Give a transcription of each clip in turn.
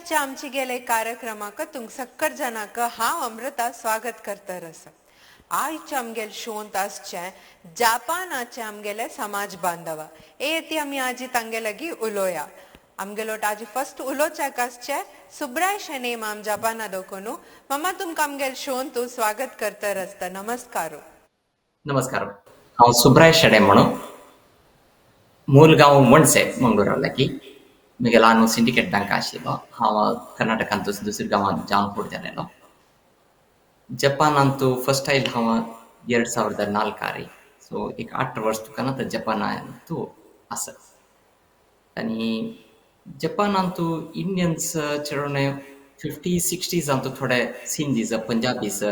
आयतारच्या आमची गेले कार्यक्रमाक तुमक सक्कर जनाक हांव अमृता स्वागत करतर आसा. आयच्या आमगेले शोंत आसचें जापानाचे आमगेले समाज बांधवा ए ती आमी आजी तांगे लागीं उलोया. आमगेलो आजी फर्स्ट उलोवच्याक आसचें सुब्राय शेणे माम जापाना दोकोनू. मामा तुमकां आमगेले शोंत स्वागत करतर आसता. नमस्कार. नमस्कार, हांव सुब्राय शेणे म्हणून मूल गांव वणसे मंगळूरा लागीं. म्हगेलो आनो सिंडिकेट बँक आशिल्लो. हांव कर्नाटकांतूच दुसऱ्या गांवांत जावन जालेलो. जपानांतू फर्स्ट आयल हांव 2004 सो एक 8 वर्स तुका ना जपानांतू आसा. आनी जपानांतू इंडियन्स चेडणे 50-60s थोडे सिंधीज पंजाबीज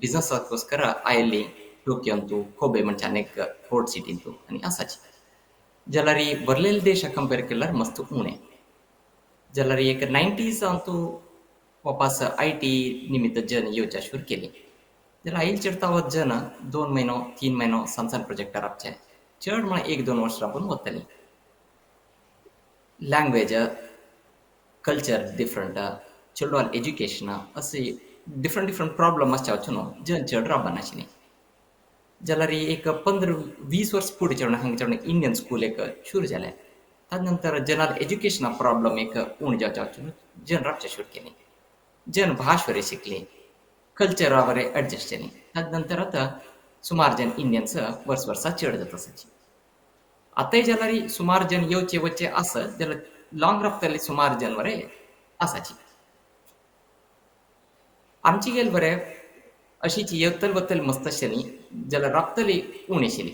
बिजनसाकोस्कर आयली टोकियोंतू कोबे म्हणजे अनेक पोर्ट सिटींतू आनी आसाची. जाल्यार बरलेले देशा कंपेर केल्यार मस्त उणें. जाल्यार एक 90s वापस I T निमित्त जन येवच्या सुरू केली. जाल्यार आयल चडतावत जन 2 म्हयनो 3 म्हयनो सान सान प्रोजेक्टार राबचे, चड म्हळ्यार 1-2 वर्स राबून वतली. लँग्वेज कल्चर डिफरंट, चेडवाल एज्युकेशन असे डिफरंट डिफरंट प्रॉब्लम आसचे वचून जन चड राबनाशिल्ली. जाल्यार एक 15-20 वर्स फुडें चेडून हांगा चेडून इंडियन स्कूल एक सुरू जालें. ताजे नंतर जनाल एज्युकेशना प्रॉब्लम एक उणें जावच्या वचून जन राबचें सुरू केली. जन भाश बरी शिकली, कल्चरा बरें एडजस्ट जाली. ताजे नंतर आतां सुमार जन इंडियन्स वर्स वर्सा चड जाता आसाची. आतांय जाल्यार सुमार जन येवचे वचचे आसत जाल्यार लॉंग रावतले सुमार जन बरे आसाची. आमची गेल बरें अशीच येवतल वतल मस्त आशिल्ली जाल्यार राबतली उणें आशिल्ली.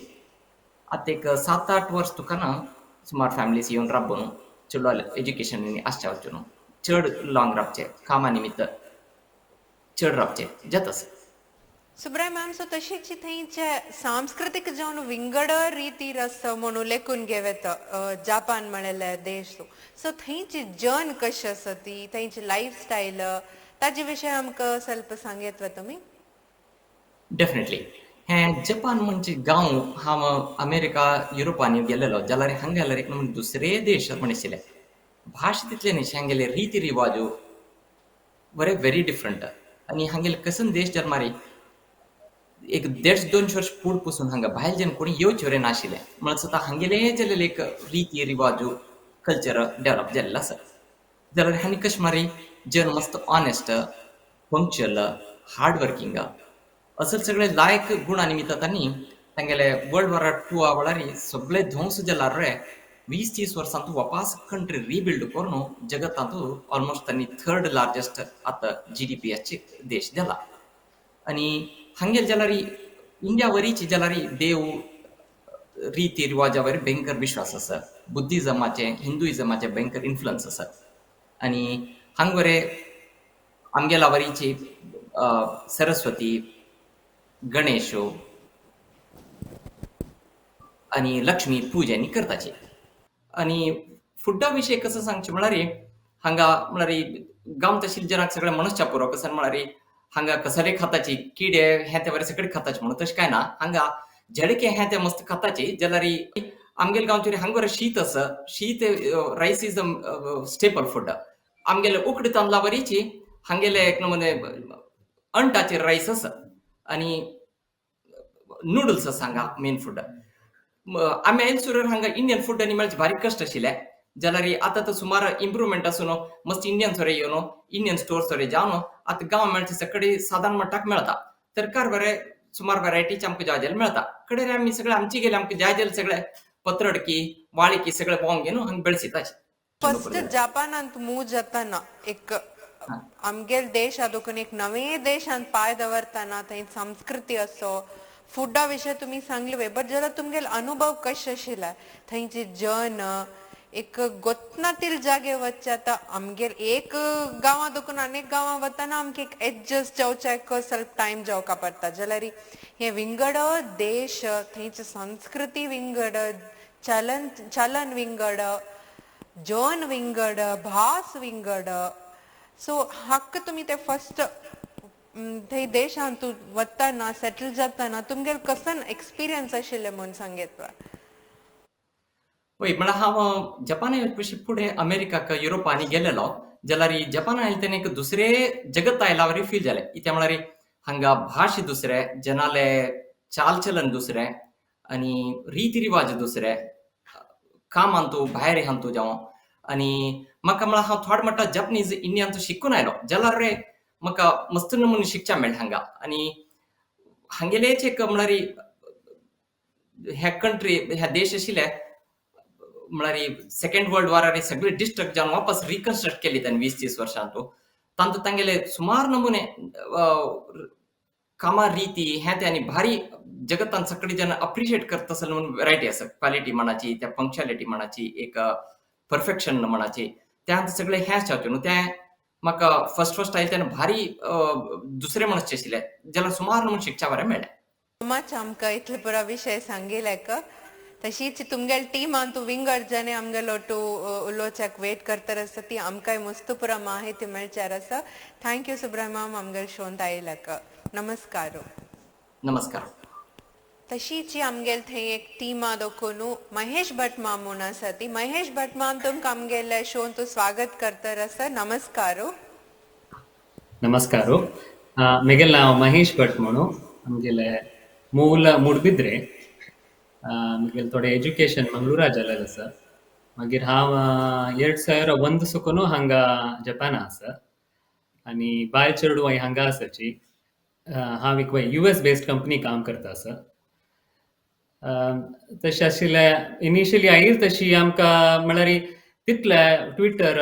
आतां एक 7-8 वर्स तुका ना सुमार फॅमिलीज येवन राबून चेडवाल एज्युकेशन आसच्या वचून चड लॉंग राबचे कामा निमित्त चड राबचे जाता आसा. सुब्राय मॅम, सो तशीच थंयचे सांस्कृतीक जावन विंगड रिती रस म्हणून लेखून घेवेत जापान म्हणलेले देश. सो थंयची जन कशी आसा ती थंयची लायफ स्टायल ताजे विशय आमकां स्वल्प सांगेत वा तुमी? डेफिनेटली. हें जपान म्हणजे गांव हांव अमेरिका युरोपांनी गेलेलो जाल्यार हांगा गेल्यार एक दुसरे देश म्हण आशिल्ले. भाश तितले न्ही, हांगेले रिती रिवाजू बरे व्हेरी डिफरंट. आनी हांगेले कसन देश जर मारी एक 150-200 वर्स फुडें पसून हांगा भायल जन कोणी येवचे वरे नाशिल्ले. म्हळ्यार आतां हांगेले जालेले एक रिती रिवाजू कल्चर डेवलप जाल्लें आसा. जाल्यार हांणी कशें मारी जन मस्त ऑनेस्ट, पंक्चुअल, हार्ड वर्किंग असल सगळे लायक गुणा निमित्त तांणी तांगेले वर्ल्ड वॉर 2 वेळार सगळे ध्वंस जाल्यार रे 20-30 वर्सांतू वापास कंट्री रिबिल्ड करून जगतांतू ऑलमोस्ट तांणी 3rd largest आतां GDP देश जाला. आनी हांगेले जाल्यार इंडिया वरीच जाल्यार देव रिती रिवाजा वरी भयंकर विश्वास आसा. बुद्धिजमाचे हिंदुइजमाचे भयंकर इन्फ्लुएन्स आसा. आनी हांग बरे आमगेल्या वरीची सरस्वती, गणेश आनी लक्ष्मी पूजा करताची. आनी फुडा विशय कसो सांगचें म्हळ्यार हांगा म्हळ्यार गांव तशी जनाक सगळे मनशां पुरो कसो म्हळ्यार हांगा कसले खाताची किडे हे ते बरे सगळे खाताचे म्हणून तशें कांय ना. हांगा झेडके हे ते मस्त खाताची. जाल्यार आमगेले गांवचे हांगा बरें शीत आसा. शीत rice is the staple food. आमगेले उकडे तांदळा वरीची हांगेले एक नमुने अंटाचेर रायस आसा आनी नुडल्स आसा हांगा मेन फूड. आमी आयल सुरर हांगा इंडियन फूड आनी मेळचे भारी कश्ट आशिल्ले. जाल्यार आतां तर सुमार इम्प्रुवमेंट आसून मस्त इंडियन सोरे येवन इंडियन स्टोर सोरे जावन आतां गांव मेळचे सगळे सादारण मट्टाक मेळता. तरकार बरे सुमार व्हेरायटीचे आमकां जाय जाल्यार मेळता. कडेन आमी सगळे आमचे गेले आमकां जाय जाल्यार सगळे पत्रडकी वाळिकी सगळे पोवन घेवन हांगा बेळसिताचे. फर्स्ट जापानांत मूव जाताना एक आमगेल देश आदोकून एक नवे देशांत पांय दवरताना थंय संस्कृती असो फुडा विशय तुमी सांगले बट जाल्यार तुमगेल अनुभव कशें आशिल्ले थंयची जन एक गोतनातील जागे वचचे. आतां आमगेर एक गांवां दोकून अनेक गांवां वतना आमकां एक एडजस्ट जावच्याक स्वल्प टायम जावका पडटा. जाल्यार हे विंगड देश थंयची संस्कृती विंगड, चलन चलन विंगड, जन विंगड, भास विंगड. सो हक्क तुमी ते फर्स्ट थंय देशांत वतना सेटल जाताना तुमगेल कसन एक्सपिरियन्स आशिल्ले म्हूण सांगेत वा? वय म्हळ्यार हांव जपाना पशी फुडें अमेरिकाक युरोपांनी गेलेलो. जाल्यार जपान आयले तेन्ना एक दुसरे जगत आयला वरी फील जालें. इत्या म्हळ्यार हांगा भाश दुसरे, जनाले चालचलन दुसरे आनी रिती रिवाज दुसरे, कामांतू भायर हांतू जावं. आनी म्हाका म्हळ्यार हांव थोडे म्हणटा जपनीज इंडियांतू शिकून आयलो जाल्यार रे म्हाका मस्त नमुने शिकच्या मेळ्ळें हांगा. आनी हांगेलेच एक म्हळ्यार ह्या कंट्री ह्या देश आशिल्ले म्हळ्यार सेकंड वर्ल्ड वॉरार सगळे डिस्ट्रक्ट जावन वापस रिकन्स्ट्रक्ट केली तांणी 20-30 वर्सांतू. तांतू तांगेले सुमार नमुने कामा रिती हें ते आनी भारी जगतान सगळी जन अप्रिशिएट करता आसले म्हणून वेरायटी आसा. क्वालिटी म्हणाची, त्या पंक्च्युअलिटी म्हणाची, एक परफेक्शन म्हणाची, त्या सगळे हें आसता न्हू. तें म्हाका फर्स्ट फर्स्ट आयलें तेन्ना भारी दुसरें म्हणचे आशिल्लें जाल्यार सुमार नमुने शिकच्या बरें मेळ्ळें. मच आमकां इतले पुरो विशय सांगिल्ले. तशीच तुमगेले टिमान तूं विंगड जने आमगेलो टू उलोवच्याक वेट करतर आसा ती आमकांय मस्त पुरो माहिती मेळच्यार आसा. Thank you सुब्रह्माम आमगेले शोंत आयिल्ल्याक. नमस्कार. नमस्कार. तशीच आमगेले थंय एक टिमा दोखून महेश भट माम म्हूण आसा ती. महेश भट माम तुमकां आमगेले शोन तूं स्वागत करतर आसा. नमस्कार. नमस्कार. मेगेले नांव महेश भट म्हणू. आमगेले मूल मुडबिद्रे. मागीर थोडें एज्युकेशन मंगळुरा जालेलें आसा. मागीर हांव 2001 सुकून हांगा जपाना आसा आनी बायल चेडवां हांगा आसाची. हांव एक US based company काम करता आसा. तशें आशिल्लें इनिशियली आयिल्ली तशी आमकां म्हळ्यार तितले ट्विटर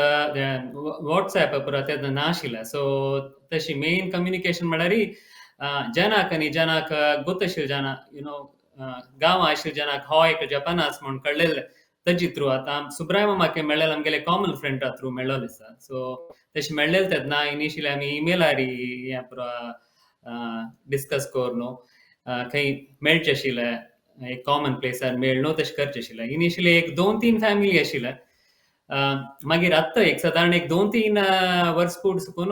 वॉट्सएप पुरो तेन्ना नाशिल्लें. सो तशी मेन कम्युनिकेशन म्हळ्यार जनाक आनी जनाक गोत आशिल्ले जना you know गांवां आशिल्ले जनाक हो एक जपान आसा म्हूण कळ्ळेलें ताजे थ्रू. आतां सुब्राय मामाक मेळ्ळेलें आमगेले कॉमन फ्रेंडा थ्रू मेळ्ळोलें आसा. सो तशें मेळ्ळेलें तेन्ना इनिशियली आमी इमेलार हें पुरो डिस्कस करून खंय मेळचें आशिल्लें एक कॉमन प्लेसार मेळ्ळो तशें करचें आशिल्लें. इनिशियली एक 2-3 फॅमिली आशिल्लें. मागीर आत्तां एक सादारण एक 2-3 वर्स फुडें सुकून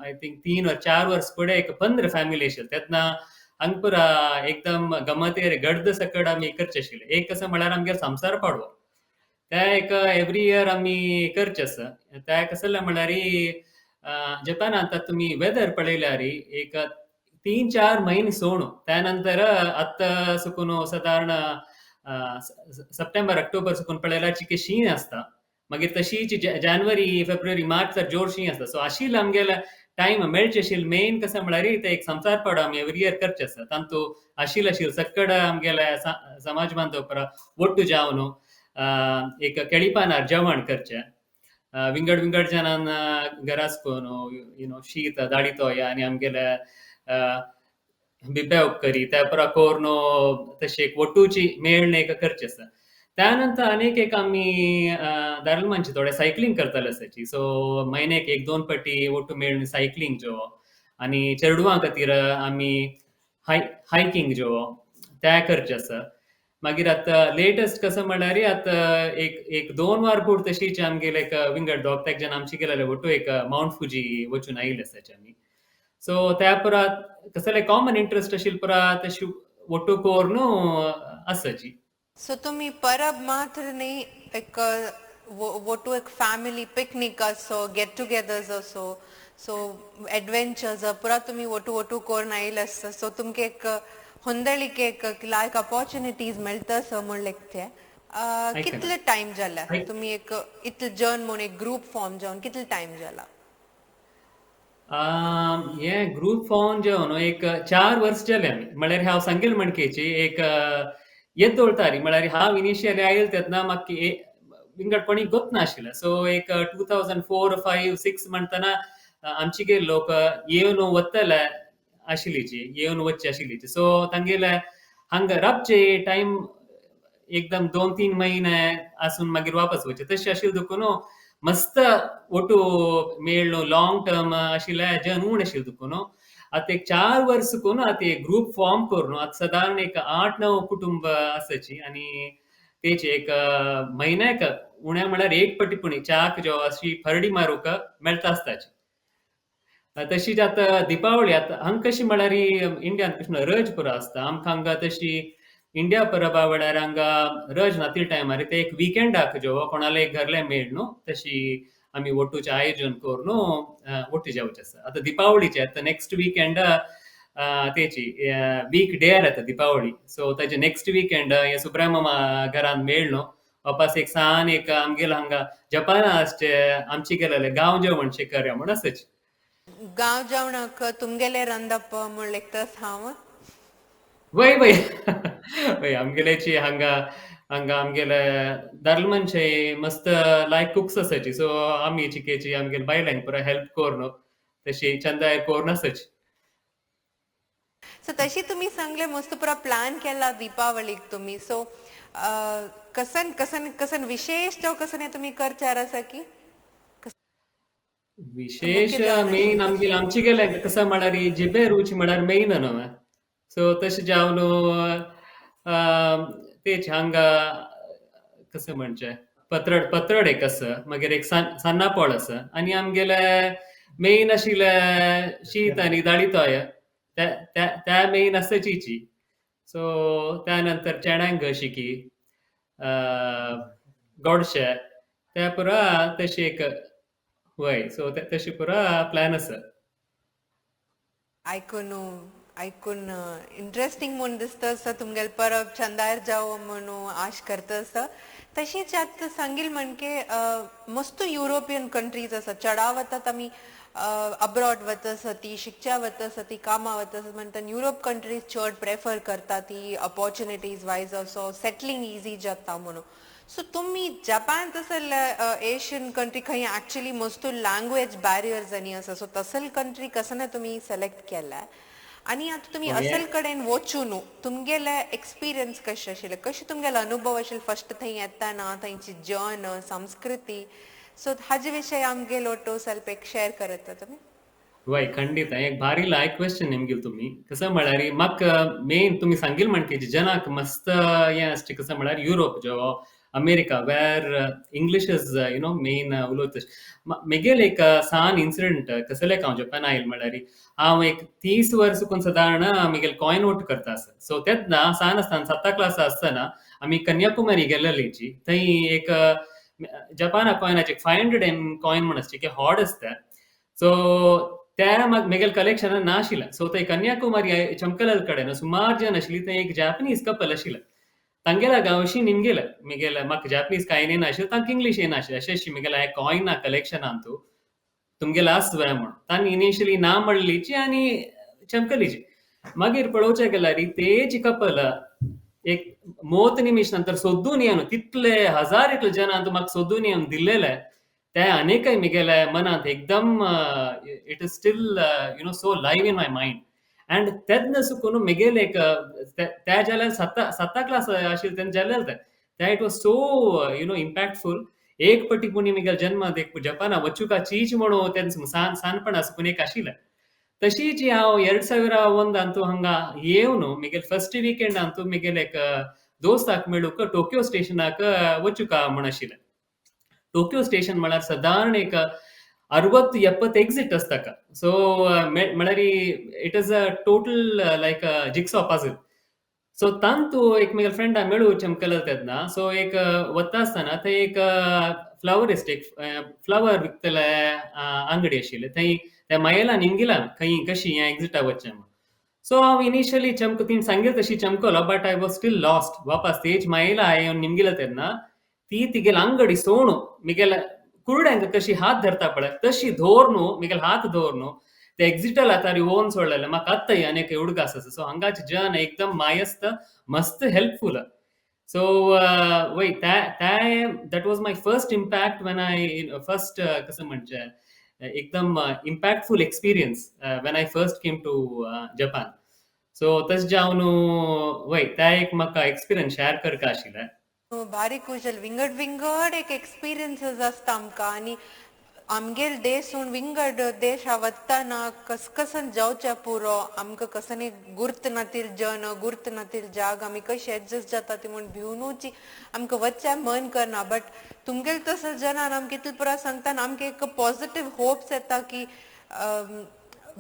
I think 3 or 4 वर्स फुडें एक 15 फॅमिली आशिल्ले. तेन्ना हांगा पुरा एकदम गमतीर गर्द सकट आमी करचे आशिल्ले. एक कसो म्हळ्यार आमगेर संवसार पाडवो त्या एक एवरी इयर आमी करचे आसा. त्या कसलें म्हळ्यार जपानांत आतां तुमी वेदर पळयल्यार एक 3-4 म्हयने सोडून त्या नंतर आतां सुकून सादारण सप्टेंबर ऑक्टोबर सुकून पळयल्यार चिके शीं आसता. मागीर तशीच जानेवारी फेब्रुवारी मार्च तर जोर शीं आसता. सो आशिल्लें आमगेले टायम मेळचे आशिल्लें. मेन कशें म्हळ्यार ते एक संवसार पाडो आमी एवरी इयर करचे आसा. तांतू आशिल्लें आशिल्लें सकड आमगेले समाज बांधव परा ಒಟ್ಟು जावन एक केळीपानार जेवण करचें. विंगड विंगड जनान घरासकून you know शीत दाळी आनी आमगेले बिब्या उपकरी त्या परा करून तशें एक ಒಟ್ಟುची मेळणे एक करचें आसा. त्यानंतर अनेक एक आमी दारलमांची थोडे सायकलिंग करताले आसाची. सो म्हयन्याक 1-2 पटी ಒಟ್ಟು मेळून सायकलिंग जो आनी चेडवां खातीर आमी हायकिंग जो त्या करचें आसा. मागीर आतां लेटस्ट कसो म्हळ्यार आतां एक 2 वार फुडें तशीच आमगेले एक विंगड दोग तेग जाण आमचे गेलेले ಒಟ್ಟು एक मावंट फुजी वचून आयिल्ले आसाचे आमी. सो त्या परात कसले कॉमन इंट्रस्ट आशिल्ले परा तशी ಒಟ್ಟು करून आसाची. सो तुमी परब मात्र न्ही एक ಒಟ್ಟು एक फॅमिली पिकनीक असो गेट टुगेदर्स असो सो एडवेंचर्स पुरा तुमी ಒಟ್ಟು ಒಟ್ಟು करून आयिल्ले आसता. सो तुमकां एक ಹೊಂದಳಿಕೆ एक लायक ऑपॉर्च्युनिटीज मेळटा सो म्हूण लेखते. कितले टायम जाला तुमी एक इतले जन म्हूण एक ग्रूप फॉर्म जावन कितले टायम जाला? हे ग्रूप फॉर्म जावन एक 4 वर्स जाले आमी. म्हळ्यार हांव सांगेल म्हणकेची एक येदोळतारी म्हळ्यार हांव इनिशियली आयल तेन्ना म्हाका विंगड कोणी गोत नाशिल्लें. सो एक 2004, 5, 6 म्हणटना आमचे गेले लोक येवन वतले आशिल्लीची येवन वचचे आशिल्लीची. सो तांगेले हांगा राबचे टायम एकदम 2-3 महिने आसून मागीर वापस वचचे तशें आशिल्लें देखून मस्त ಒಟ್ಟು मेळ्ळो लॉंग टर्म आशिल्लें जन उण आशिल्लें देखून आतां एक 4 वर्स सुकून आतां एक ग्रूप फॉर्म करून आतां सादारण एक 8-9 कुटुंब आसाची. आनी तेचे एक म्हयन्याक उण्या म्हळ्यार एक पटी पुणी च्याक जो अशी फरडी मारूंक मेळटा आसताची. तशीच आतां दिपावळी आतां हांगा कशी म्हळ्यार इंडियान कशें रज पुरो आसता आमकां हांगा तशी इंडिया परबा वेळार हांगा रज ना ते टायमार ते एक विकेंडाक जो कोणाले घरले मेळ न्हू तशी आमी ಒಟ್ಟುचे आयोजन करून ಒಟ್ಟು जावचें आसा. आतां दिपावळीचें आतां नेक्स्ट विकेंड तेची वीक डेर येता दिपावळी, सो ताजे नेक्स्ट विकेंड हे सुब्राय मामा घरान मेळ्ळो वापस एक सान एक आमगेलो हांगा जपाना आसचे आमचे गेलेले गांव जेवण शे करया म्हूण आसाची. गांव जेवणाक तुमगेले रांदप म्हणलें हांव. वय वय वय, आमगेल्याची हांगा हांगा आमगेले दादले मनशे मस्त लायक कुक्स आसाची, सो आमी चिकेची आमगेले बायलांक पुरा हेल्प करून तशी चंदाय करून आसाची. सो तशी तुम्ही सांगले मस्त पुरा प्लॅन केला दीपावलीक तुम्ही, सो कसन कसन कसन विशेष जो कसन तुम्ही करचार आसा की? विशेष मेन आमगेले आमचे गेले कसं म्हळ्यार जिबे रुची म्हळ्यार मेन न्हू. सो तशें जावन तेच हांगा कसं म्हणचें पत्रड पत्रड एक आसा, मागीर एक सान्नापोळ आसा आनी आमगेले मेन आशिल्ले शीत आनी दाळी तोय त्या मेन आसाचीची. सो त्या नंतर चेण्यांक शिकी गोडशे त्या पुरा तशी एक वय, सो तशी पुरा प्लॅन आसा. आयकून आयकून इंट्रस्टिंग म्हूण दिसता आसा तुमगेले परब चंदार जावो म्हणून आश करता आसा. तशीच आतां सांगील म्हणके मस्त युरोपियन कंट्रीज आसा, चडाव वतात आमी अब्रॉड वता आसा ती शिकच्या वता आसा ती कामां वता आसा म्हणटा युरोप कंट्रीज चड प्रेफर करता ती ऑपॉर्च्युनिटीज वायज असो सेटलिंग इजी जाता म्हणून. सो तुमी जपान तसले एशियन कंट्री खंय एक्चुअली मस्त लँग्वेज बॅरियर्स आनी आसा, सो तसल कंट्री कसं ना तुमी सिलेक्ट केल्या आनी आतां तुमी असल कडेन वचून न्हू तुमगेले एक्सपिरियन्स कशें आशिल्ले, कशें तुमगेलो अनुभव आशिल्लो फर्स्ट थंय येतना थंयची जन संस्कृती, सो हाजे विशय आमगेलो ओटो ಸ್ವಲ್ಪ एक शेअर करत तुमी? वय खंडीत एक भारी लायक क्वेश्चन निमगेल तुमी. कसं म्हळ्यार म्हाका मेन तुमी सांगील म्हणके जनाक मस्त हें आसचें कसं म्हळ्यार युरोप जो America where English is you know main उलयता. मेगेल एक सान इन्सिडंट कसले हांव जपान आयल म्हळ्यार हांव एक 30 वर्स कोण सादारण मेगेल कॉयन वोट करता आसा. सो तेन्ना सान आसतना 7 क्लास आसतना आमी कन्याकुमारी गेल्लेची, थंय एक जपाना कॉयनाचे 500 एम कॉयन म्हण आसचे की हॉड आसता. सो त्या मेगेल कलेक्शनान ना आशिल्लें. सो थंय कन्याकुमारी चमकलाल कडेन सुमार जन आशिल्ली, थंय एक जॅपनीज कपल आशिल्लें, तांगेल्या गांवशी निमगेले मेगेले म्हाका जॅपनीज कांय येना आशिल्लें, तांकां इंग्लीश येना आशिल्लें. अशें अशें मेगेल्या कॉयना कलेक्शनान तूं तुमगेले आस जाय म्हूण तांणी इनिशियली ना म्हणलीची आनी चमकलीची. मागीर पळोवचें गेल्यार तेची कपल एक मोत निमिश नंतर सोदून येवन तितले हजार इतले जनान म्हाका सोदून येवन दिल्लेले ते अनेकय मेगेले मनांत एकदम it is still you know so live in my mind. And तेन्ना सुकून मेगेले एक त्या जाल्यार साता क्लास आशिल्ले तेन्ना जालें तें it was so you know impactful. एक पटी पुणी मेगेले जन्मांत एक जपाना वचुका चीज म्हणून तेन्ना सान सानपणा सुकून एक आशिल्लें. तशीच हांव 2001 अंतू हांगा येवन मेगेले फर्स्ट विकेंड अंतू मेगेले एक दोस्ताक मेळूंक टोकियो स्टेशनाक वचुका म्हूण आशिल्लें. टोकियो स्टेशन म्हळ्यार सादारण एक 60-70 एक्झिट आसता. सो म्हळ्यार it is a total like a jigsaw puzzle. So तांतू एक मेगेले फ्रेंडा मेळूं चमकल तेन्ना सो एक वता आसतना थंय एक फ्लावरिस्ट एक फ्लावर विकतले आंगडी आशिल्ले, थंय त्या मायेला निमगिला खंय कशी ह्या एक्झिटा वचचें म्हूण. सो हांव इनिशियली चमक तिणें सांगिल्लें तशी चमकलो, but I was still lost. वापस तेज मायेला येवन निमगिला तेन्ना ती तिगेले अंगडी सोणू मेगेले कुरड्यांक कशी हात धरता पळय तशी धोर न्हू मेगेले हात धोर न्हू ते एक्झिटला तारी ओन सोडलेले म्हाका आत्ताय अनेक उडगास आसा. सो हांगाचे जन एकदम मायस्त मस्त हेल्पफूल. सो वय that was my first impact when I first कसं म्हणचें एकदम impactful experience when I first came to Japan. So तशें जावन वय त्या एक म्हाका एक्सपिरियन्स शेअर करपा आशिल्लें. भारी कुशल विंगड विंगड एक एक्सपिरियन्सीस आसता आमकां आनी आमगेल देश सोडून विंगड देशा वतना कसकसन जावच्या पुरो आमकां कसनी गुर्त नातील जन गुर्त नातील जाग आमी कशी एडजस्ट जाता ती म्हूण भिवनूची आमकां वचच्या मन करना. बट तुमगेल तसो जनान आमकां इतले पुरा सांगता आमकां एक पॉझिटिव्ह होप्स येता की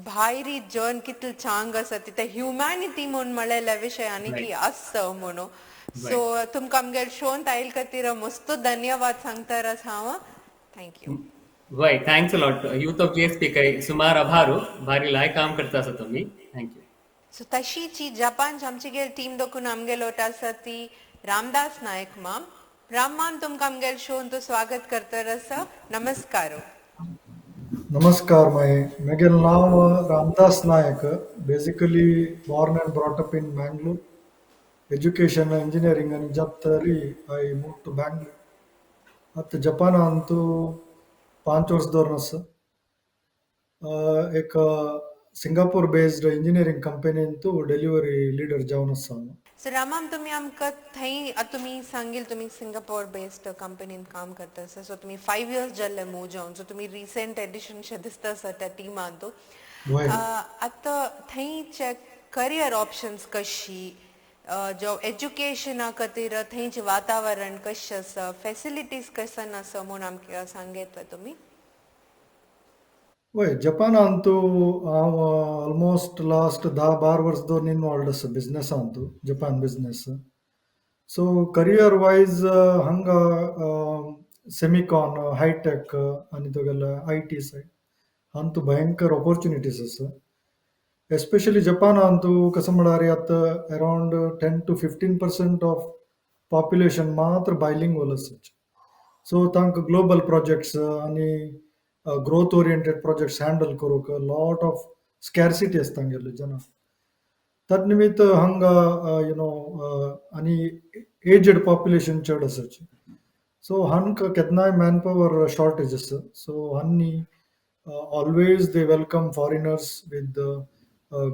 भायरी जन कितले चांग आसा ती ते ह्युमॅनिटी म्हूण म्हणलेल्या विशय आनी की आसता म्हणून. सो तुमकां आमगेर शोन आयल खातीर मस्त धन्यवाद सांगतारच हांव. Thank you. वय, thanks a lot. Youth of GSP काय सुमार आभारू. भारी लाय काम करता आसा तुमी. Thank you. सो तशीची जपान आमची गेल टीम दोकून आमगेलो आसा ती रामदास नायक माम. राम माम, तुमकां आमगेल शोन तो स्वागत करतर आसा. नमस्कार. नमस्कार माई. मेगेल नांव Ramdas Naik. Basically born and brought up in Mangalore. Education engineering आनी जाप तरी I move to Bangalore. आतां जपानांतु 5 वर्स दवरून आसा. एक सिंगापूर बेस्ड इंजिनियरिंग कंपनींतु डिलिव्हरी लीडर जावन आसा हांव. सो रामाम, तुमी आमकां थंय आतां तुमी सांगील तुमी सिंगापोर बेस्ड कंपनीन काम करता आसा. सो तुमी 5 इयर्स जाल्ले मूव जावन, सो तुमी रिसेंट एडिशन शे दिसता आसा त्या टिमांतू. वय. आतां थंयचे करियर ऑप्शन्स कशी, जो एज्युकेशना खातीर थंयचें वातावरण कशें आसा, फेसिलिटीज कशन आसा म्हूण आमकां सांगेत तुमी? वय, जपानांतु हांव ऑलमोस्ट लास्ट 10-12 वर्स दवरून इनवॉल्वड आसा बिजनेसांतु, Japan business. So career wise हांगा सेमिकॉन, हायटेक आनी तुगेले I T side हांतु भयंकर ऑपॉर्चुनिटीज आसा. एस्पेशली जपानांतु कसो म्हळ्यार आतां around 10 to 15% of population मात्र बायलिंगवल आसा. सो तांकां ग्लोबल प्रोजेक्ट्स आनी ग्रोथ ओरिएंटेड प्रोजेक्ट्स हँडल करूंक लॉट ऑफ स्कॅर्सिटी आसता तांगेले जना. तद निमित्त हांगा you know आनी एजड पॉप्युलेशन चड आसाची. सो हांकां केन्नाय मॅन पॉवर शॉर्टेज आसा. सो हांनी always they welcome foreigners with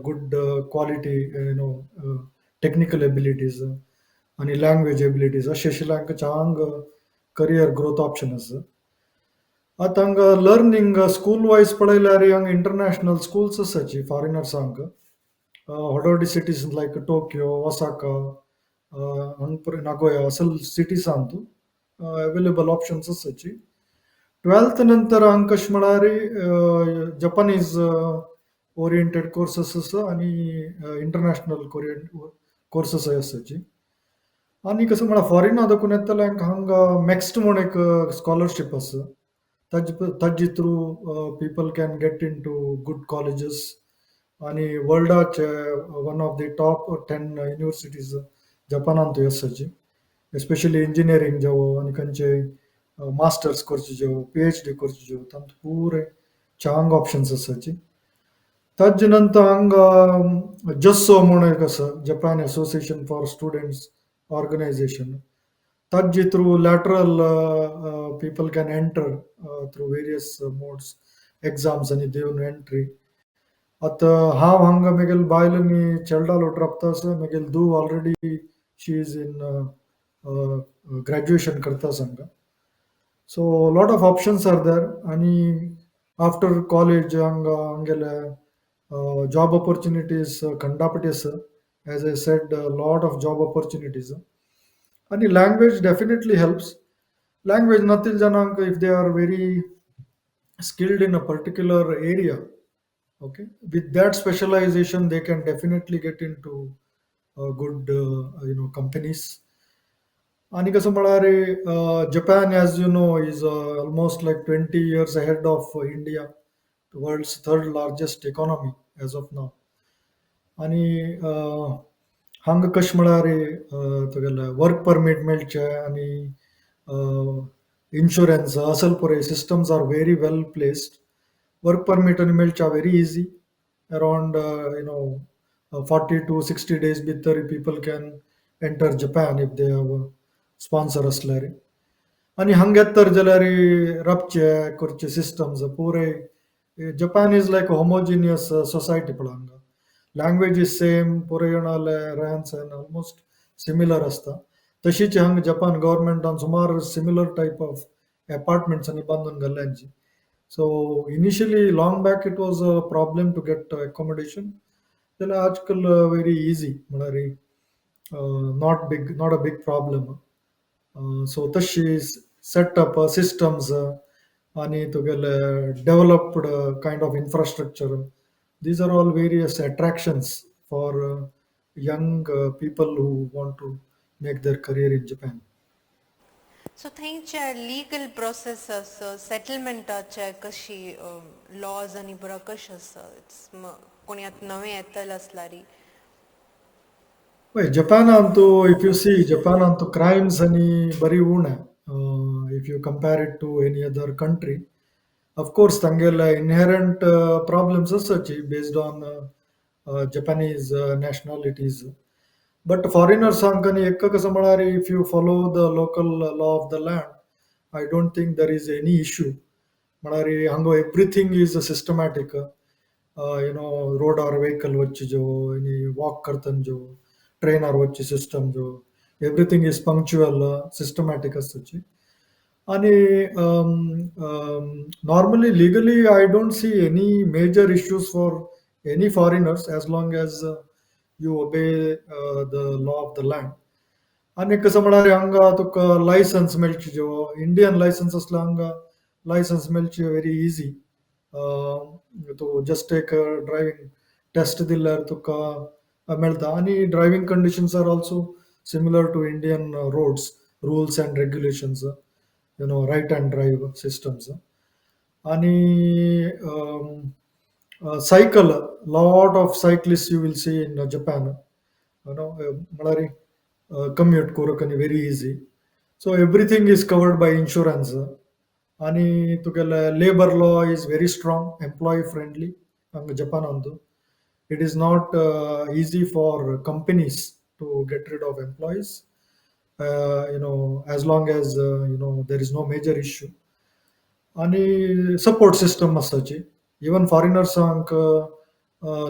good quality, technical abilities आनी लँग्वेज एबिलिटीज. अशें आशिल्ल्या हांकां चांग करियर ग्रोथ ऑप्शन आसा. आतां हांगा लर्नींग स्कूल वायज पळयल्यार हांगा इंटरनॅशनल स्कूल्स आसाची फॉरेनर्सांक व्हड व्हडली सिटीज लायक टोक्यो, ओसाका, हांगा नागोया असल सिटीजांतू अवेलेबल ऑप्शन्स आसाची. ट्वेल्थ नंतर हांगा कशें म्हळ्यार जपानीज ओरिएंटेड कोर्सेस आसा आनी इंटरनॅशनल कोरियन कोर्सेसय आसाची. आनी कसो म्हळ्यार फॉरेना दाखोवन येतले हांगा मॅक्स्ट म्हूण एक स्कॉलरशीप आसा. ताजे through people can get into good colleges आनी वर्ल्डाचे one of the top 10 universities जपानांतूय आसाची. एस्पेशली इंजिनियरींग जावं आनी खंयचे मास्टर्स करचे जावं, पीएचडी करचे जावं, तांकां पुरे चांग ऑप्शन्स आसाची. ताजे नंतर हांगा जस्सो म्हूण एक आसा, Japan association for students organisation. ताजे through lateral people can enter through various modes, exams आनी दिवन एंट्री. आतां हांव हांगा मेगेल बायल आनी चेडा लोट राबता आसा. मेगेल धूव already she is in graduation करता आसा हांगा. So lot of options are there. आनी आफ्टर कॉलेज हांगा हांगेले जॉब ऑपॉर्चुनिटीज खंडापटी आसा. As I said, lot of job opportunities. आनी लँग्वेज डेफिनेटली हेल्प्स. लँग्वेज नातिल्ले जाणांक if they are very skilled in a particular area, okay, with that specialization they can definitely get into good companies. आणि कसं म्हळ्यार Japan, as you know, is almost like 20 years ahead of India, world's third largest economy as of now. आणि हांगा कशें म्हळ्यार तुगेले work permit मेळचे आनी इन्शुरन्स असल पुराय systems are very well placed. Work permit आनी मेळचे very easy, around 40 to 60 days भितर people can enter Japan if they have sponsor आसल्यार. आनी हांगा येत तर जाल्यार राबचे करचे सिस्टम्स पुराय Japan is like homogeneous society. पळय हांगा लँग्वेज is same, पुराय जाणाले रहन सहन ऑलमोस्ट सिमिलर आसता. तशीच हांगा जपान गव्हर्मेंटान सुमार सिमिलर टायप ऑफ अपार्टमेंट्स आनी बांदून घाल्ल्यांची. So initially long back it was a problem to get accommodation, जाल्यार आजकाल व्हेरी इजी, म्हळ्यार not a big problem. So तशी सेटअप सिस्टम्स आनी तुगेले developed kind of infrastructure, these are all various attractions for young people who want to make their career in Japan. So थंयचे legal process आसा, सेटलमेंटाचे कशी lodge आनी पुरा कशें आसा, कोणी आतां नवें येतले आसल्यारी? पळय, जपानांतू if you सी, जपानांतू क्रायम्स आनी बरी उणे if you compare it to any other country. Of course तांगेले इनहेरंट प्रॉब्लम्स आसाची based on Japanese nationalities, but फॉरेनर्सांक आनी एक कसं म्हळ्यार, if you follow the local law of the land, I don't think there is any issue. म्हळ्यार हांगा everything is systematic, रोडार vehicle वच्चे जो आनी वॉक करतना जो, ट्रेनार वच्चे सिस्टम जो, एवरीथींग is punctual, systematic आसाची. आणि normally legally I don't see any major issues for any foreigners as long as you obey the law of the land. आनी कसं म्हळ्यार हांगा तुका लायसन्स मेळचे जो, इंडियन लायसन्स आसल्यार हांगा लायसन्स मेळचे व्हेरी इजी. तूं जस्ट एक ड्रायव्हिंग टेस्ट दिल्यार तुका मेळटा. आनी driving conditions are also similar to Indian roads rules and regulations, right hand drive systems. आणि cycle, lot of cyclist you will see in Japan, म्हळ्यार कम्यूट करूंक आनी very easy. So everything is covered by insurance. आणि तुगेले labour law is very strong, employee friendly हांगा जपानांतू. It is not easy for companies to get rid of employees as long as there is no major issue. आणि support system आसाची, even फॉरेनर्सांक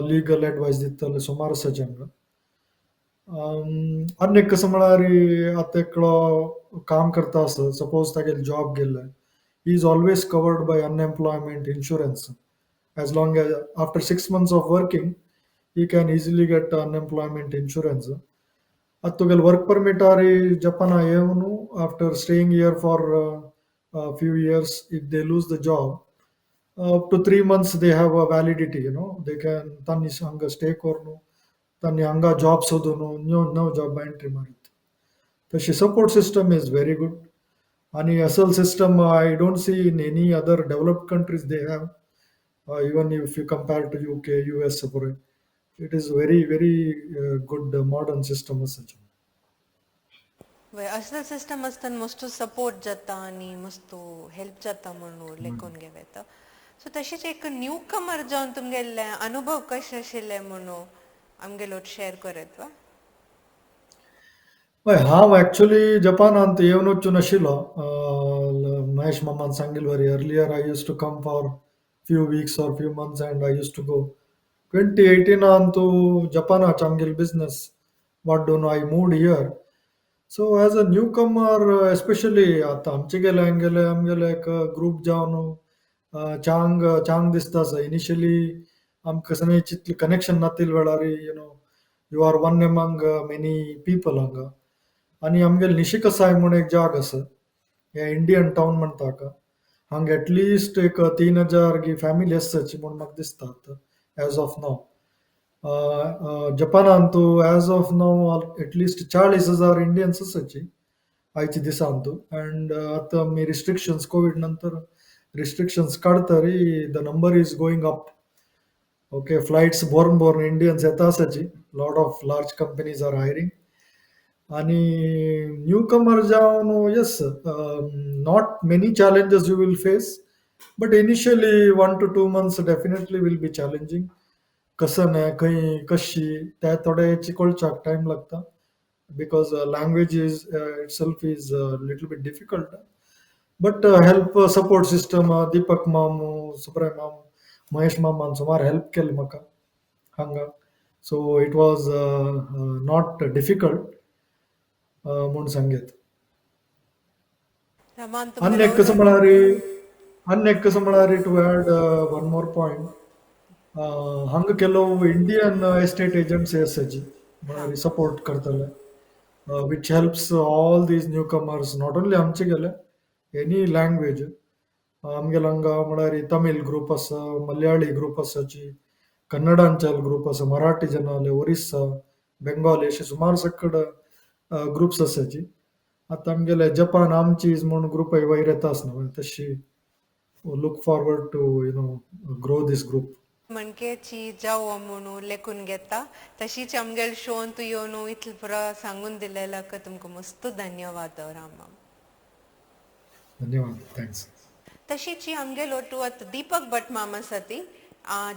legal advice दितले सुमार आसाची हांगा. आनी एक कसं म्हळ्यार, आतां एकलो काम करता आसा, सपोज तागेले जॉब गेल्ले, he is always covered by unemployment insurance. As long as after 6 months of working, he can easily get unemployment insurance. आतां तुगेले वर्क परमिटार जपाना येवन, after staying here for few years, if they lose the job, up to 3 months they have a validity. They can तांणी हांगा stay करून, तांणी हांगा job सोदून न्यू नव जॉब एंट्री मारीत. तशी support system is very good. आणि असल system I don't see in any other developed countries they have. Even if you compare to UK, US, it is very very good modern system आसा. वय, असल system आसतना मस्त support जाता आनी मस्त हेल्प जाता म्हणून लेखून घेवं येता. सो तशेंच एक न्यू कमर जावन तुमगेले अनुभव कशे आशिल्ले म्हणून आमगेलो शेअर करत वा? हय, हांव एक्चुअली जपानांत येवन वचूं नाशिल्लो. महेश मामान सांगिल्ले वरी, earlier I used to come for few weeks or few months and I used to go. 2018 तूं जपानाच आमगेले बिजनस वाडून I moved here. So as a newcomer, especially आतां आमचे गेले आमगेले आमगेले एक ग्रूप जावन चांग चांग दिसता आसा. इनिशियली आमकां कसं चितलें कनेक्शन नातिल्ले वेळार, you are one among many people हांगा. आनी आमगेले निशिकसाय म्हूण एक जाग आसा, हे इंडियन टावन म्हणटा हाका. हांगा एटलिस्ट एक 3000 गी फॅमिली आसची म्हूण म्हाका दिसता आतां एज ऑफ नाव. जपानांतू as of now at least 40,000 Indians आसाची आयच्या दिसांतू. अँड आतां आमी रिस्ट्रिक्शन्स, कोवीड नंतर restrictions काडतरी the number is going up, okay? Flights भरून भरून इंडियन्स येता आसाची. Lot of large companies are hiring. आणि न्यू कमर जावन, yes, not many challenges you will face, but initially 1 to 2 months definitely will be challenging. कसं न्हय, खंय कशी त्या थोडे कळच्याक टायम लागता, because language is itself is little bit difficult. But help, support system, Deepak मामू, सुब्राय मामू, महेश मामान सुमार हेल्प केले म्हाका हांगा. So it was not difficult म्हूण सांगयत. रमान, आनी एक कसं म्हळ्यार, आनी एक कसं म्हळ्यार, to add one more point, हांगा ಕೆಲವು इंडियन एस्टेट एजंट्स आसाची, म्हळ्यार सपोर्ट करतले, which helps all these newcomers, not only आमचे गेले, एनी लँग्वेज. आमगेले हांगा म्हळ्यार तमीळ ग्रूप आसा, मलयाळी ग्रूप आसाची, कन्नडांचे ग्रूप आसा, मराठी जनाले, ओरिस्सा, बेंगाली, अशे सुमार सकड ग्रुप्स आसाची. आतां आमगेले जपान आमचीज म्हूण ग्रुपय वयर येता आसा न्हू, तशी look forward to grow this group. म्हणकेची जावो म्हणून लेखून घेता तशीच आमगेल शोन तूं येवन इतलें पुरो सांगून दिलें तुमकां मस्त धन्यवाद राम. धन्यवाद, thanks. तशीच आमगेल ओटू आतां दीपक भट माम आसा ती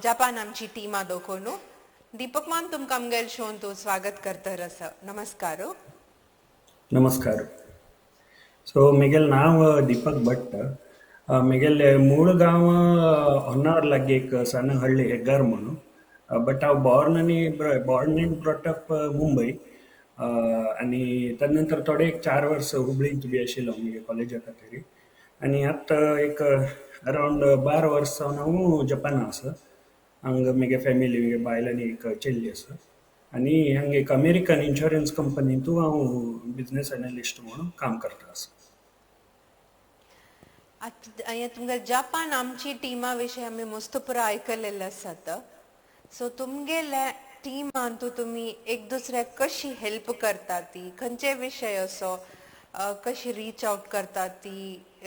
जपान आमची टिमा दोखोन. दीपक माम, तुमकां आमगेल शोन तूं स्वागत करतर आसा. नमस्कार. नमस्कार. सो मेगेल नांव दीपक भट. मेगेले मूळ गांव होन्नावर लागी एक सಣ್ಣ ಹಳ್ಳಿ ಹೆಗ್ಗಾರ್ म्हणून, बट हांव बॉर्न आनी born and brought up Mumbai. आनी तदनंतर थोडे एक 4 वर्स हुबळींत बी आशिल्लो म्हगे कॉलेजा खातीर. आनी आतां एक अरावंड 12 वर्स जावन हांव जपाना आसा. हांगा म्हगे फॅमिली, म्हगे बायल आनी एक चेडली आसा. आनी हांगा एक अमेरिकन इन्शुरन्स कंपनींतू हांव बिजनेस एनालिस्ट म्हणून काम करता आसा. आतां तुमगे जपान आमची टिमा विशय आमी मस्त पुरो आयकलेले आसात. सो तुमगेले टिमान तुमी एक दुसऱ्याक कशी हेल्प करता ती, खंयचे विशय असो कशी रीच आवट करता ती,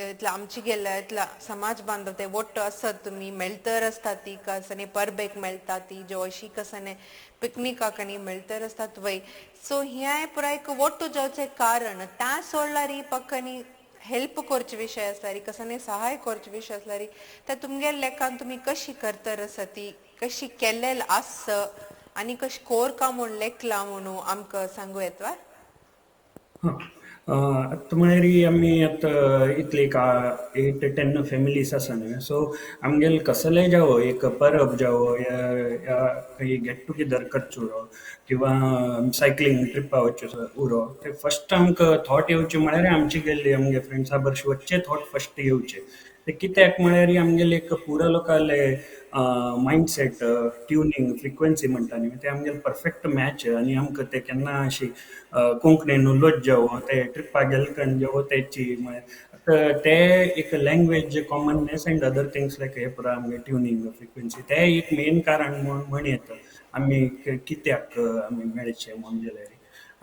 इतले आमची गेल्या इतला समाज बांधव ते वट्ट आसत तुमी मेळतर आसता ती कसने परबेक मेळटा ती जो अशी कसने पिकनिकाक आनी मेळतर आसतात वय. सो हें पुराय एक वट्ट जावचें कारण त्या सोडल्यार पक्कनी हेल्प करचे विशय आसल्यार कसने सहाय करचे विशय आसल्यार त्या तुमगेल्या लेखान तुमी कशी करतर आसा ती, कशी केल्लेल आस आनी कशी कोरका म्हूण लेखला म्हणून आमकां सांगू येता? हां, आतां म्हळ्यार आमी आतां इतले एक 8 ते 10 फॅमिलीज आसा न्हय, सो आमगेले कसलेय जावं एक परब जावं या खंय गेट टुगेदर करचो उरो किंवा सायकलींग ट्रिपा वचचें उरो, ते फस्ट आमकां थॉट येवचे म्हळ्यार आमचे गेल्ले आमगे फ्रेंड्सा बरोबर वचचे थॉट फस्ट येवचे. ते कित्याक म्हळ्यार आमगेले एक पुरा लोकाले मायंडसेट, ट्युनींग, फ्रिक्वेन्सी म्हणटा न्ही, ते आमगेले परफेक्ट मॅच. आनी आमकां ते केन्ना अशी कोंकणीन उलोवच जावं ते ट्रिपाक गेले कण जावं तेची म्हळ्यार ते एक language commonness and other things like हे पुरा आमगे ट्युनींग फ्रिक्वेन्सी ते एक मेन कारण म्हूण म्हण येता आमी कित्याक आमी मेळचे म्हूण जाल्यार.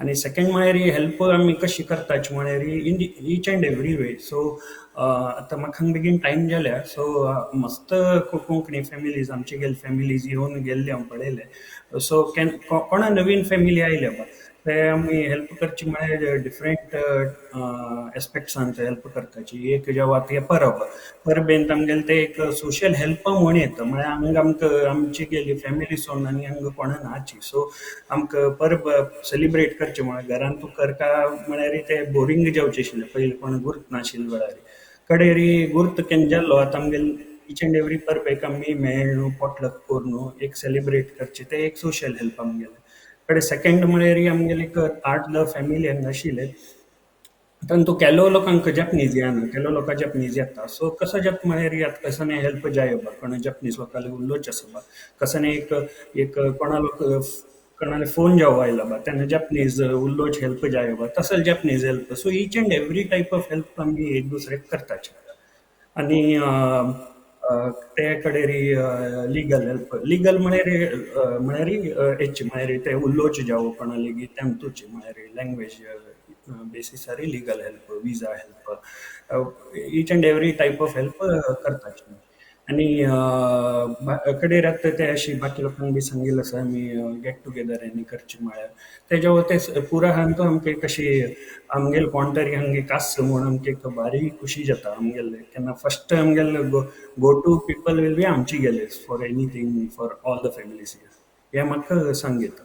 आनी सेकंड म्हळ्यार हेल्प आमी कशी करताची म्हळ्यार in each and every way. So आतां म्हाका बेगीन टायम जाल्या, सो मस्त कोंकणी फॅमिलीज आमचे गेल्ले फॅमिलीज येवन गेल्ले हांव पळयले. सो कोणा नवीन फॅमिली आयल्या बा ते आमी हेल्प करची म्हळ्यार डिफरंट एस्पेक्ट्सान ते हेल्प करताची. एक जेवा ते परब परबेंत आमगेले ते एक सोशल हेल्प म्हूण येता, म्हळ्यार हांगा आमकां आमची गेली फॅमिली सोडून आनी हांगा कोणा नाची, सो आमकां परब सेलिब्रेट करचें म्हळ्यार घरान तूं करता म्हळ्यार ते बोरींग जावचें आशिल्लें पयलीं, कोण गुर्त नाशिल्लें वेळार कडेरी गुर्त केन्ना जाल्लो. आतां आमगेले इच एंड एवरी परबेक आमी मेळ्ळू पोटलक करून एक सेलिब्रेट करचें, ते एक सोशल हेल्प आमगेलें. कडेन सेकंड म्हळ्यार आमगेले एक 8-10 फॅमिली हांगा आशिल्ले, तांतू केलो लोकांक जपनीज येना, केलो लोकां जपनीज येता. सो कसो जाता म्हळ्यार आतां कसो हेल्प जाय बा कोणा जपनीज लोकांक उलोवचें आसा बा, कसो एक एक कोणा लोक कोणाले फोन जावं आयला बा तेन्ना जपनीज उलोवचें हेल्प जाय बा, तसो Japanese help. So each and every type of help आमी एक दुसऱ्याक करताचे. आनी ते कडेन लिगल हेल्प, लिगल म्हळ्यार म्हळ्यार हेच म्हळ्यार ते उलोवचें जावं कोणा लेगीत तेमतूचे म्हळ्यार language बेसिसार legal help, visa help, each and every type of help करताचे. आनी कडेन आतां ते अशी बाकी लोकांक बी सांगिल्लें आसा आमी गेट टुगेदर आनी करचें म्हळ्यार तेज्या ते पुरा हांगा आमकां एक अशी आमगेले कोण तरी हांगा एक आसा म्हूण आमकां एक भारी खुशी जाता. आमगेले केन्ना फस्ट आमगेले go to people will be आमची गेले for anything for all the families, हें म्हाका सांगता.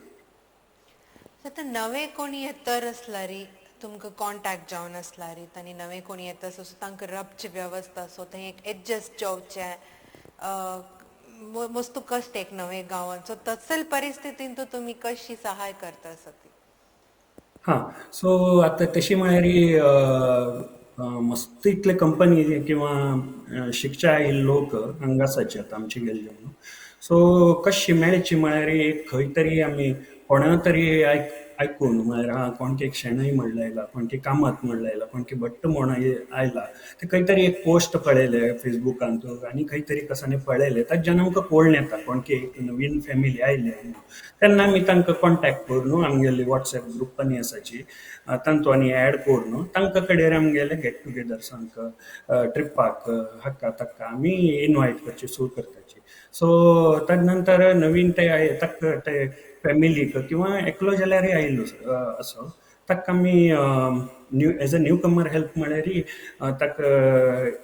आतां नवे कोणी येतर आसल्यार तुमकां कॉन्टॅक्ट जावन आसल्यार आनी नवे कोणी येता सो तांकां राबची वेवस्था, सो थंय एक एडजस्ट जावचें मस्त कश्ट एक नवे गांवांत, सो तसल परिस्थितीन तुमी कशी सहाय करता आसा ती? हां, सो आतां तशी म्हळ्यार मस्त इतले कंपनी किंवा शिकच्या आयिल्ले लोक हांगा आसाचे आतां आमचे गेल्ले म्हणून. सो कशी मेळची म्हळ्यार एक खंय तरी आमी कोणा तरी आयक आयकून म्हळ्यार हा कोणके एक शेणय म्हणलं आयला, कोणके कामत म्हणलं आयला, कोणके भट्ट म्हण आयला, ते खंय तरी एक पोस्ट पळयले फेसबुकान आनी खंय तरी कसानी पळयले, ताज्यान आमकां कळून येता कोणके एक नवीन फॅमिली आयली म्हणून. तेन्ना आमी तांकां कॉन्टॅक्ट करून आमगेले वॉट्सएप ग्रुप आनी आसाची तांतू आनी एड करून तांकां कडेन आमगेले गेट टुगेदर्सांक, ट्रिपाक, हाका ताका आमी इनवायट करची सुरू करताची. सो ताजे नंतर नवीन ते ताका ते फॅमिलीक किंवा एकलो जाल्यारय आयलो असो ताका आमी new as a newcomer help म्हळ्यार ताका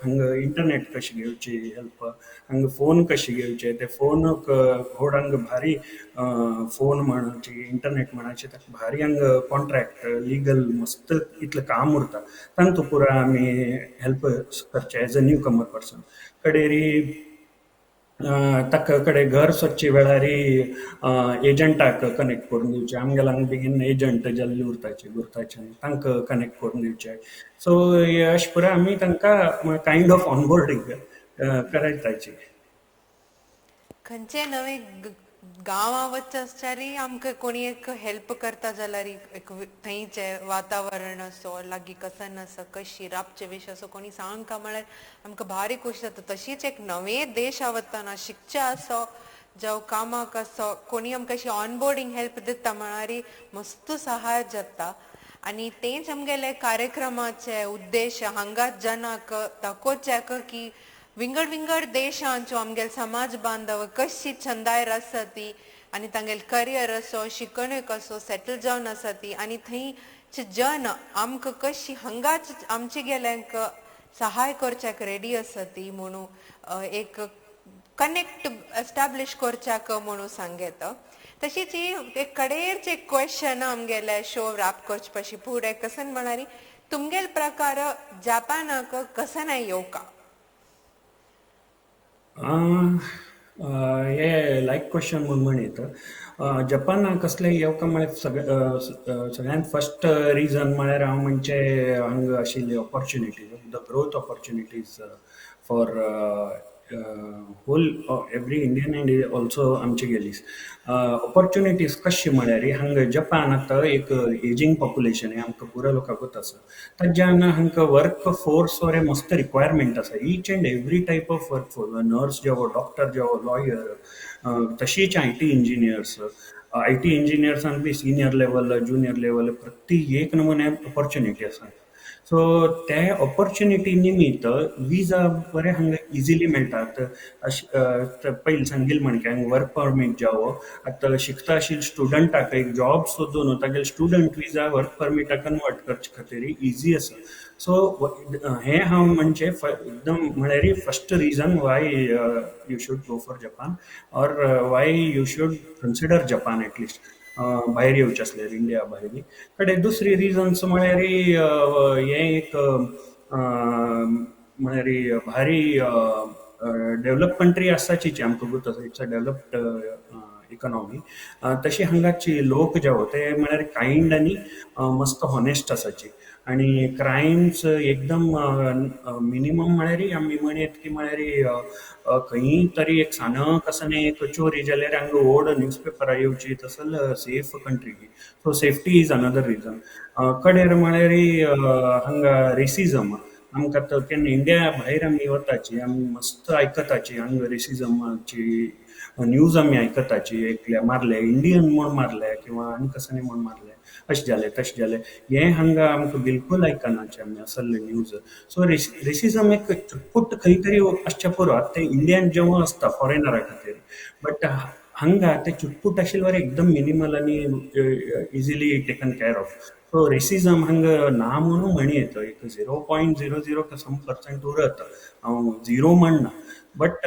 हांगा इंटरनेट कशी घेवची हेल्प, हांगा फोन कशी घेवचे, ते फोनक व्हड हांगा भारी फोन म्हणाची इंटरनेट म्हणाची ताका भारी हांगा कॉन्ट्रॅक्ट लिगल मस्त इतलें काम उरता, तांतू पुरा आमी हेल्प करचे एज अ न्यू कमर पर्सन. कडेरी ताका कडेन घर सोदचे वेळारी एजंटाक कनेक्ट करून दिवचे, आमगेले हांगा बेगीन एजंट जाल्ले उरताचे गुरताचे तांकां कनेक्ट करून दिवचे. सो अशें पुराय आमी तांकां कायंड ऑफ ऑनबोर्डींग करायताची. खंयचे नवे गांवां वचचे आसल्यारय आमकां कोणी एक हेल्प करता जाल्यार एक थंयचें वातावरण असो लागीं कसन आसा कशी राबचे विश असो कोणी सांगका म्हळ्यार आमकां भारी खोशी जाता. तशीच एक नवे देशा वतना शिकचे असो जावं कामाक असो कोणी आमकां अशी ऑनबोर्डींग हेल्प दिता म्हळ्यार मस्त सहाय जाता. आनी तेंच आमगेले कार्यक्रमाचे उद्देश हांगाच जनाक दाखोवच्याक की विंगड विंगड देशांच्यो आमगेले समाज बांधव कशी छंदायर आसा ती आनी तांगेले करियर असो शिकणूय कसो सेटल जावन आसा ती आनी थंयचे जन आमकां कशी हांगाच आमचे गेल्यांक सहाय करच्याक रेडी आसा ती म्हणून एक कनेक्ट एस्टाब्लीश करच्याक म्हणून सांगेत. तशीच ही एक कडेरचे एक क्वेश्चन आमगेले शो रॅप करचे पशी फुडें कसन म्हळ्यार तुमगेले प्रकार जपानाक कसन येवका? हे लायक क्वेश्चन म्हूण म्हणीत जपानाक कसले येवका म्हळ्यार सगळ्यांत फर्स्ट रिजन म्हळ्यार हांव म्हणचे हांगा आशिल्ली opportunities, the growth opportunities for whole every Indian and also आमचे गेलीस ऑपॉर्च्युनिटीज कशी म्हळ्यार हांगा जपान आतां एक एजींग पॉप्युलेशन हें आमकां पुरो लोकांकूच आसा, ताज्यान हांकां वर्क फोर्स वर मस्त रिक्वायरमेंट आसा. Each and every type of work force, nurse जावं, डॉक्टर जावं, लॉयर, तशीच I T engineers, I T इंजिनियर्सान B senior level, junior level प्रति एक नमुने ऑपॉर्च्युनिटी आसा. सो ते ऑपॉर्च्युनिटी निमित्त विजा बरे हांगा इजिली मेळटात. अशें पयलीं सांगिल्लें म्हणके हांगा वर्क परमीट जावं, आतां शिकता आशिल्ल्या स्टुडंटाक एक जॉब सोदून तागेले स्टुडंट विजा वर्क परमिटाक कन्वर्ट करचे खातीर इजी आसा. सो हें हांव म्हणचे एकदम म्हळ्यार first reason why you should go for Japan or why you should consider Japan at least भायर येवचें आसल्यार इंडिया भायर. कडेन दुसरी रिजन्स म्हळ्यार हें एक म्हळ्यार भारी डेव्हलप कंट्री आसाची आमकां गोत आसा, it's a developed economy. तशी हांगाची लोक जे ते म्हळ्यार कायंड आनी मस्त हॉनेस्ट आसाची आनी क्रायम्स एकदम मिनिमम म्हळ्यार आमी म्हणयत की म्हळ्यार खंयी तरी एक सानक आसना एक चोरी जाल्यार हांगा व्हड न्यूज पेपरार येवची तसल safe country. So safety is another reason. कडेर म्हळ्यार हांगा रेसिजम आमकां आतां केन्ना इंडिया भायर आमी वताची आमी मस्त आयकताची हांगा रेसिजमाची न्यूज आमी आयकताची, एकल्या मारले इंडियन म्हूण मारले किंवा आनी कसनी म्हूण मारले, अशें जालें तशें जालें, हें हांगा आमकां बिलकूल आयकनाचे आमी असले न्यूज. सो रेसिजम एक चुटपूट खंय तरी आसचें पुरो, आतां तें इंडियन जेवण आसता फॉरेनरा खातीर, बट हांगा ते चुटपूट आशिल्ले एकदम मिनिमल आनी easily taken care of. So racism हांगा ना म्हणून म्हणयत एक 0.00 सम पर्संट उरत, हांव झिरो म्हणना, बट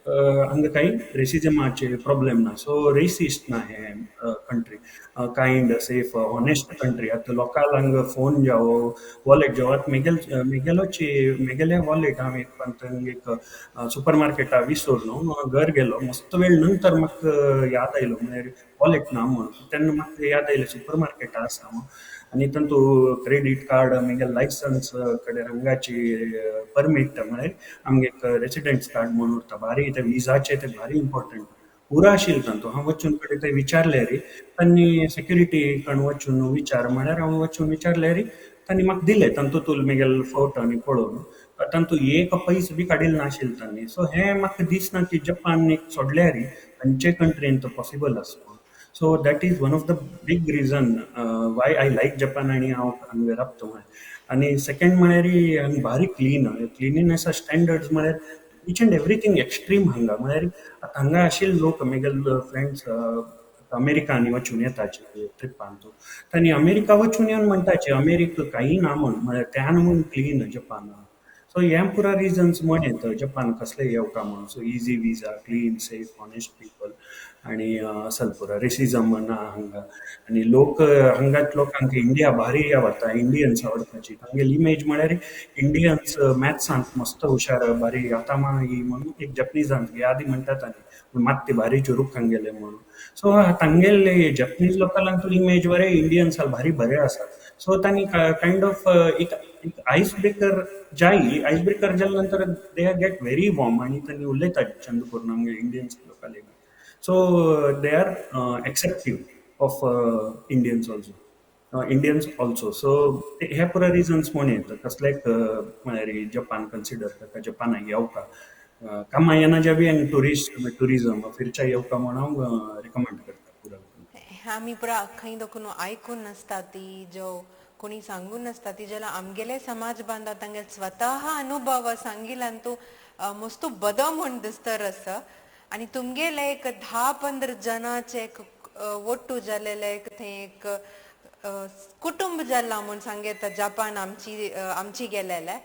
हांगा कांय रेसिजमाचे प्रॉब्लेम ना. सो रेसिस्ट ना हे country, kind safe honest country. आतां लोकांक हांगा फोन जावं वॉलेट जावं, आतां मेगेलोची मेगेले वॉलेट हांव एक एक सुपर मार्केटा विसरून घर गेलो, मस्त वेळ नंतर म्हाका याद आयलो म्हळ्यार वॉलेट ना म्हणून, तेन्ना म्हाका याद आयलें सुपर मार्केटा आसा म्हणून, आनी तातूंत क्रेडीट कार्ड मेगेले लायसन्स कडेन हांगाची परमीट म्हळ्यार आमगे एक रेसिडेंट्स कार्ड म्हणून उरता, भारी ते विजाचे ते भारी इम्पॉर्टंट पुरा आशिल्लें तांतू. हांव वचून कडेन थंय विचारलें रे, तांणी सेक्युरिटी कण वचून विचार म्हळ्यार हांव वचून विचारलें रे, तांणी म्हाका दिलें तांतूतूल मेगेल फोटो आनी पळोवन तांतू एक पयस बी काडिल्लें नाशिल्लें तांणी. सो हें म्हाका दिसना की जपान एक सोडल्यार खंयचे कंट्रीन तो पॉसिबल आसा. So that is one of the big reason why I like Japan आनी हांव हांगा राबता म्हळ्यार. आनी सेकंड म्हळ्यार हांगा भारी क्लीन, क्लिनिनेसा स्टँडर्ड्स म्हळ्यार इच अँड एवरीथींग एक्स्ट्रीम हांगा. म्हळ्यार आतां हांगा आशिल्ले लोक मेगेले फ्रेंड्स अमेरिकांनी वचून येताचे ट्रिपान, तांणी अमेरिका वचून येवन म्हणटाचे अमेरिका काही ना म्हण, म्हळ्यार त्यान म्हूण क्लीन जपान. सो हे पुरा रिजन्स म्हण येता जपान कसले येवका म्हणून. So easy visa, clean, safe, honest people आनी असल पुरा रेसिजम ना हांगा. आनी लोक हांगात लोकांक इंडिया भारी आवडटा, इंडियन्स आवडटाची. तांगेली इमेज म्हळ्यार इंडियन्स मॅथ्सांत मस्त हुशार, भारी आतां ही म्हणून एक जपनीजांत आदी म्हणटात आनी मात ते भारी चुरूक हांगेले म्हणून. सो तांगेले जपनीज लोकांक इमेज बरे इंडियन्स भारी बरे आसा. सो तांणी कायंड ऑफ एक आयस ब्रेकर जाय, आयस ब्रेकर जाल्या नंतर they get very warm आनी तांणी उलयतात चंद करून आमगे इंडियन्स लोकांक. So they are acceptive of Indians also, Indians also. So हे पुरा रिजन्स म्हण येता कसलेक म्हळ्यार जपान कन्सिडर करता, जपानाक येवका कामां येना जे बी आनी टुरिस्ट टुरिजम फिरच्या येवका म्हण हांव रिकमेंड करता पुरा. आमी पुरा खंय दोकून आयकून नासता ती, जो कोणी सांगून नासता ती, जाल्यार आमगेले समाज बांधव तांगे स्वतः अनुभव सांगिल्यान तूं मस्तू बदो म्हूण दिसतर आसा. आनी तुमगेले एक 10-15 जणांचे एक ಒಟ್ಟು जालेले एक थंय एक कुटुंब जाला म्हूण सांगता जपान आमची आमची गेलेले.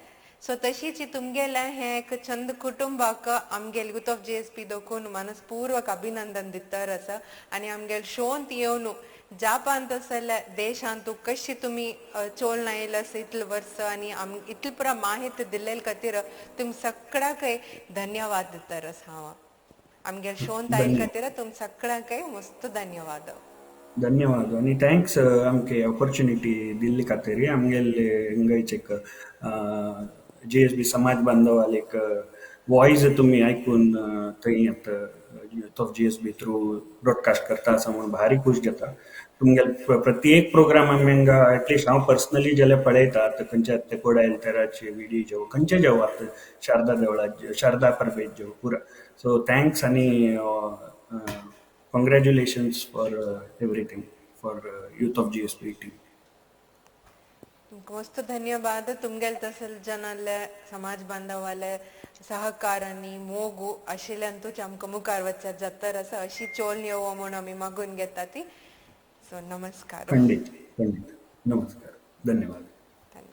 सो तशीच तुमगेले हें एक चंद कुटुंबाक आमगेले युथ ऑफ जीएसपी दोकून मनस्पूर्वक अभिनंदन दितर आसा. आनी आमगेले शोंत येवन जपान तसले देशांत कशी तुमी चोल येयला आसा इतले वर्स आनी आम इतली पुरा माहिती दिल्ले खातीर तुम सगळ्याकय धन्यवाद दितर आसा हांव. आमगेले शोंत आयिल्ले खातीर तुम सगळ्यांकय मस्त धन्यवाद. धन्यवाद आनी thanks आमके ऑपॉर्च्युनिटी दिल्ली खातीर. आमगेले हिंगायचे एक जीएसबी समाज बांधवाले एक वॉयस तुमी आयकून थंय आतां youth of GSB through broadcast करता आसा म्हूण भारी खूश जाता. तुमगेले प्रत्येक प्रोग्राम आमी हांगा एटलिस्ट हांव पर्सनली जाल्यार पळयता. आतां खंयच्या ते कोडायल तेराचे विडी जेव खंयचे जेव आतां शारदा देवळात शारदा परबेत जेव पुरा. सो thanks आनी congratulations for everything for Youth of GSB team. तुमकां मस्त धन्यवाद. तुमगेले तसले जनाले समाज बांधवाले सहकार आनी मोगू आशिल्ल्यान आमकां मुखार वचत जातर आसा अशी चोल येवो म्हूण आमी मागून घेता ती. सो नमस्कार. खंडीत खंडीत, नमस्कार, धन्यवाद.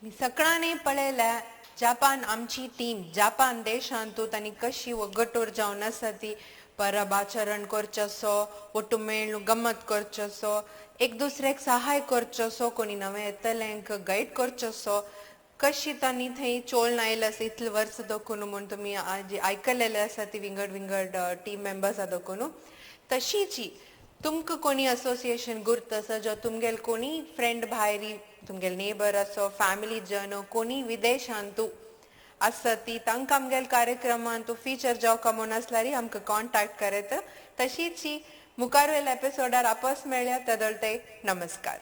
मी सगळ्यांनी पळयल्या जपान आमची टीम जपान देशांतू तांणी कशी वगटूर जावन आसा ती परब आचरण करचो, ಒಟ್ಟು ಮೇಳು गम्मत करचो, एक दुसऱ्याक सहाय करचो, कोणी नवे येतल्यांक गायड करचो, कशी तांणी थंय चोल आयला आसा इतले वर्स दोकून म्हूण तुमी आज आयकलेले आसा ती विंगड विंगड टीम मेंबर्स दोकून. तशीच तुमकां कोणी असोसिएशन गुर्त आसा जो तुमगेले कोणी फ्रेंड भायरी तुमगेले नेबर असो फॅमिली जन कोणी विदेशांतू आसा ती तांकां आमगेले कार्यक्रमांत फिचर जावका म्हूण आसल्यार आमकां कॉन्टॅक्ट करत. तशीच मुखार वेल्या एपिसोडार आपस मेळ्या तदळ ते नमस्कार.